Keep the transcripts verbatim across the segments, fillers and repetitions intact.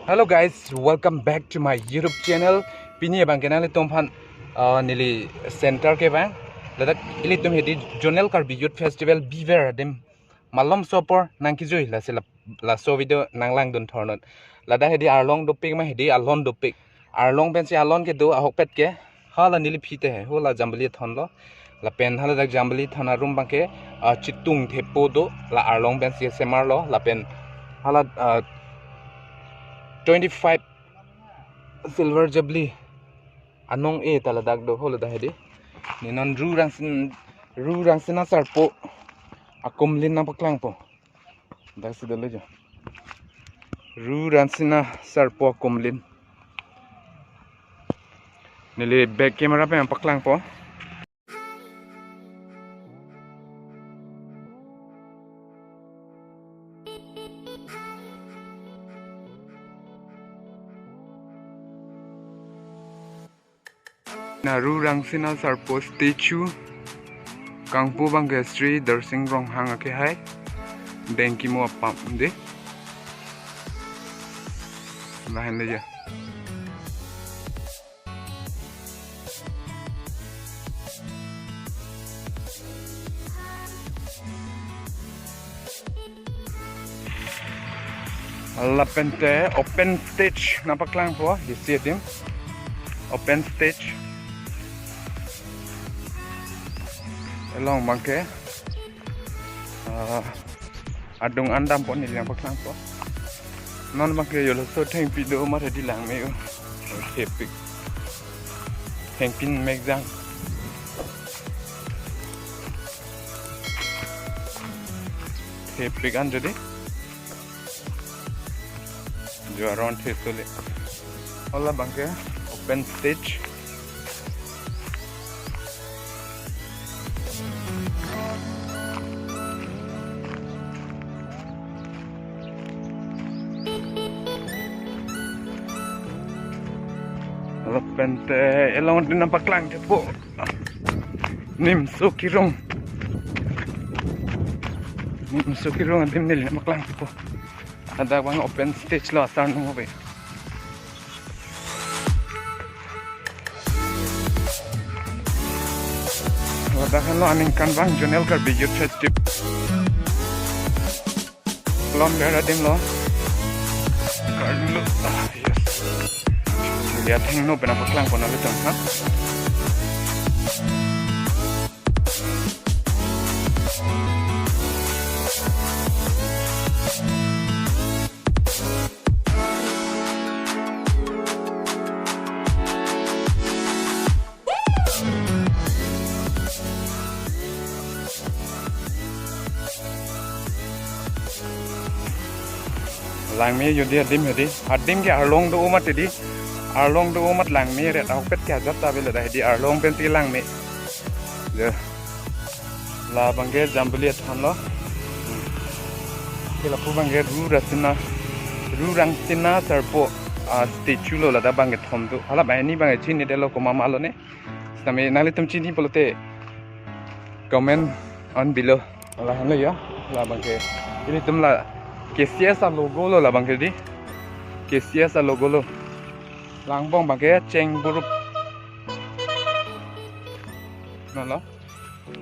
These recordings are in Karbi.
Hello guys, welcome back to my YouTube channel. Pini abang ke nanglitum aphan, uh, neli center kevang. Ladak ilitum hedi Zonal Karbi Youth Festival biver adim malomso apor nangkejui, lasi la, laso video nanglangdun thornon. Ladak hedi arlong dopik ma hedi alon dopik. Arlong pensi alon kedo ahokpet ke hala neli phite he, hala Jambili Thon lo. Lapen hala dak Jambili Thon arum abang ke, ah, Chitung Thepo do, la arlong pensi semarlo, lapen hala, ah, twenty-five Silver Jubilee anong-e ta ladak do, hala dak hedi. Ne non Ru Rangsin, Ru Rangsina Sarpo akumlin nangpaklangpo. Dak si dolo jo. Ru Rangsina Sarpo akumlin. Neli back camera pen nangpaklangpo. Na Ru Rangsina Sarpo statue. Kangpu abang ke Sri Darsing Ronghang akehai. Dengkimo apam de. Lahenlo ya. Lapen te open stage nangpaklangpo, isi adim. Open stage. Along abang ke, ah, adung an dampo, neli nangpaklangpo. Non abang ke yolo so thengpi do mate di langme-o. Thepik. Thengpin mekjang. Thepik an jodi. Jo aron the sole. Hala abang ke open stage. Lapen te along te nangpaklang thepo. Nimso Kirung. Nimso Kirung adim neli nangpaklang thepo. Ladak abang open stage lo asar nung be. Ladak henlo aningkan abang Zonal Karbi Youth Festival. Lom ber adim lo. Karbi lo. Ah, yes. Lihat heng no pena paklang pona letong ha. Langme jodi adim hedi. Adim ke arlong do-o mati di. Arlong do-o mati langme ret ahokpet ke ajat ta bela da hedi arlong pensi langme. Ya. La abang ke Jambili Thon lo. Hmm. Ke lapu abang ke Ru Rangsina, Ru Rangsina Sarpo, ah, statue lo ladak abang ke thom do. Hala abang ni abang ke chinidetlo komat ma lo ne. Sitame nanglitum chini pulote comment on below. Lahenlo ya, la abang ke. Ilitum la K C S alogo lo la abang ke di. K C S alogo lo. Langbong abang ke cheng burup. Non lo.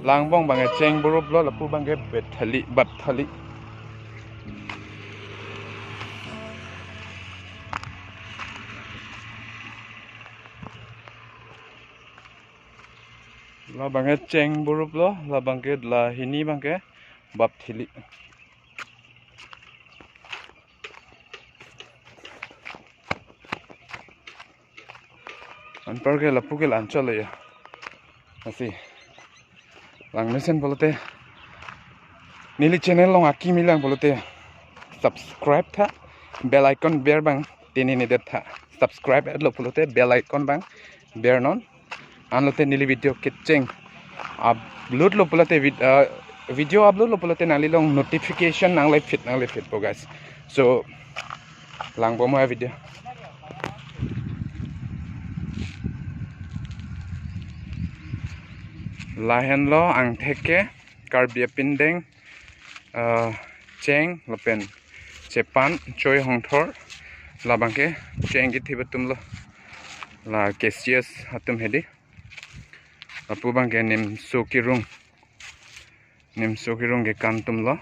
Langbong abang ke cheng burup lo, lapu abang ke bethali, bapthali. La abang ke cheng burup lo, la abang ke la hini abang ke bapthali. Anpar ke lapu ke la-anchot lo ya. Lasi. Langmesen pulote. Neli channel along akimi lang pulote. Subscribe tha. Bell icon ber abang tininedet tha. Subscribe et lo pulote bell icon abang bernon. Anlote neli video kecheng upload lo pulote vid-, ah, video upload lo pulote nanglilong notification nangle-fit, nangle-fitpo guys. So, langbom mo ya video. Lahenlo angthek ke Karbi apindeng, ah, cheng lapen chepan choi hongthor. Labang ke cheng kethip atum lo. La K C S atum hedi. Lapu abang ke Nimso Kirung. Nimso Kirung kekan atum lo.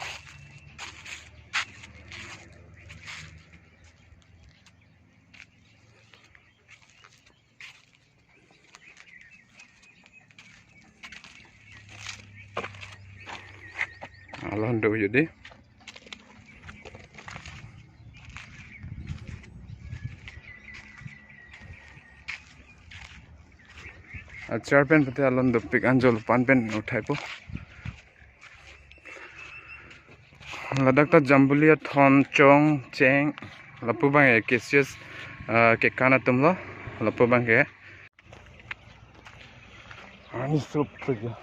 Alon do jodi. Achar pen pute alon dopik, anjol pan pen uthaipo. Ladak ta Jambuli Athon, chong, cheng, lapu abang ke K C S, ah, kekan atum lo, lapu abang ke. Arni sup saja.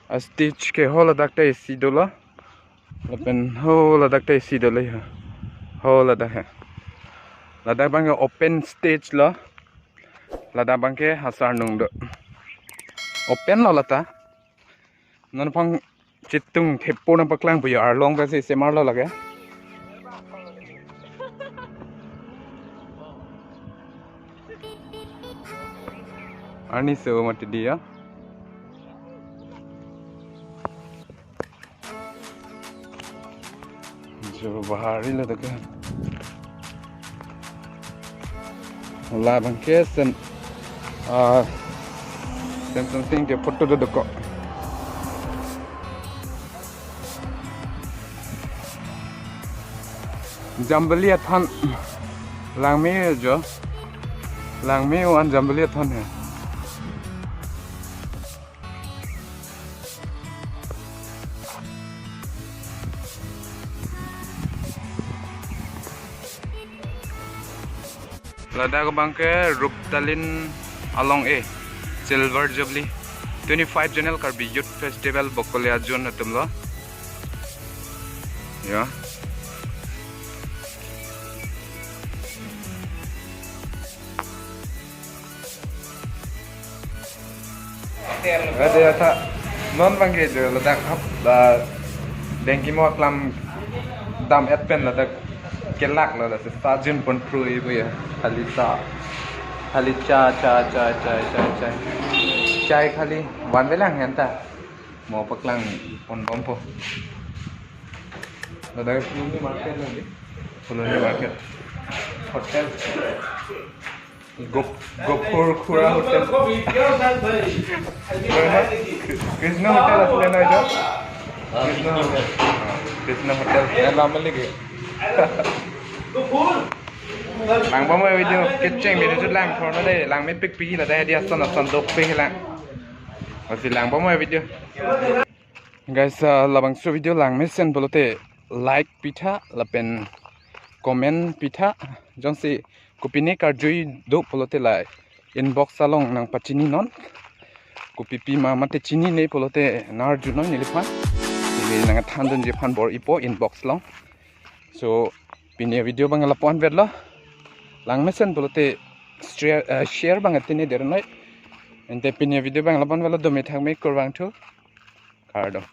A stage ke ho ladak ta isi dolo. Lapen ho ladak ta isi dolo ha. Ho ladak ha. Ladak abang ke open stage lo. Ladak abang ke hasar nung do. Open lo lata. Non aphan chitung thepo nangpaklang pu ya, arlong pensi semar lo lake. Arni so mati dia. Jo bahari lo teke. Labang ke sen, ah, sen sen sing ke photo do doko. Jambuli Athon. Langme jo. Langme-o an Jambuli Athon he. Ladak abang ke Ruptalin along e, Silver Jubilee, twenty-five Zonal Karbi Youth Festival Bokolia Zone atum lo. Ya. Ade atha non abang ke jo ladak hap, ah, dengki mo aklam dam-et pen ladak kelak lo, laso sajun pon pru ibu ya. Khali cha, khali cha, cha, cha, cha, cha. Chai khali vanve lang henta. Mo paklang pon bompo. Ladak Phuloni market lagi. Phuloni market. Hotel. Gop-, Gopur Khura Hotel. Krishna Hotel asil na ijo? Krishna Hotel. Ah, Krishna Hotel. Eh, lama lagi. Lang bompo video, kecheng video chot lang thorno de, langmepik pi la de dia son son dopik lang. Lasi lang bompo video. Guys, ah, labangso video langmesen pulote like pitha lapen comment pitha, jongsi kopine karjui do pulote la inbox along nangpachini non. Kopipi ma mate chinine pulote nangarjunon neliphan. Ili nangthandunji aphan bor-ipo inbox along. So, pini video abang lapu-an vetlo. Langmesen pulote share, eh, share abang atini dernoi. Ante pini video abang lapu-an vetlo, dome thakme kurvangthu. Kardom.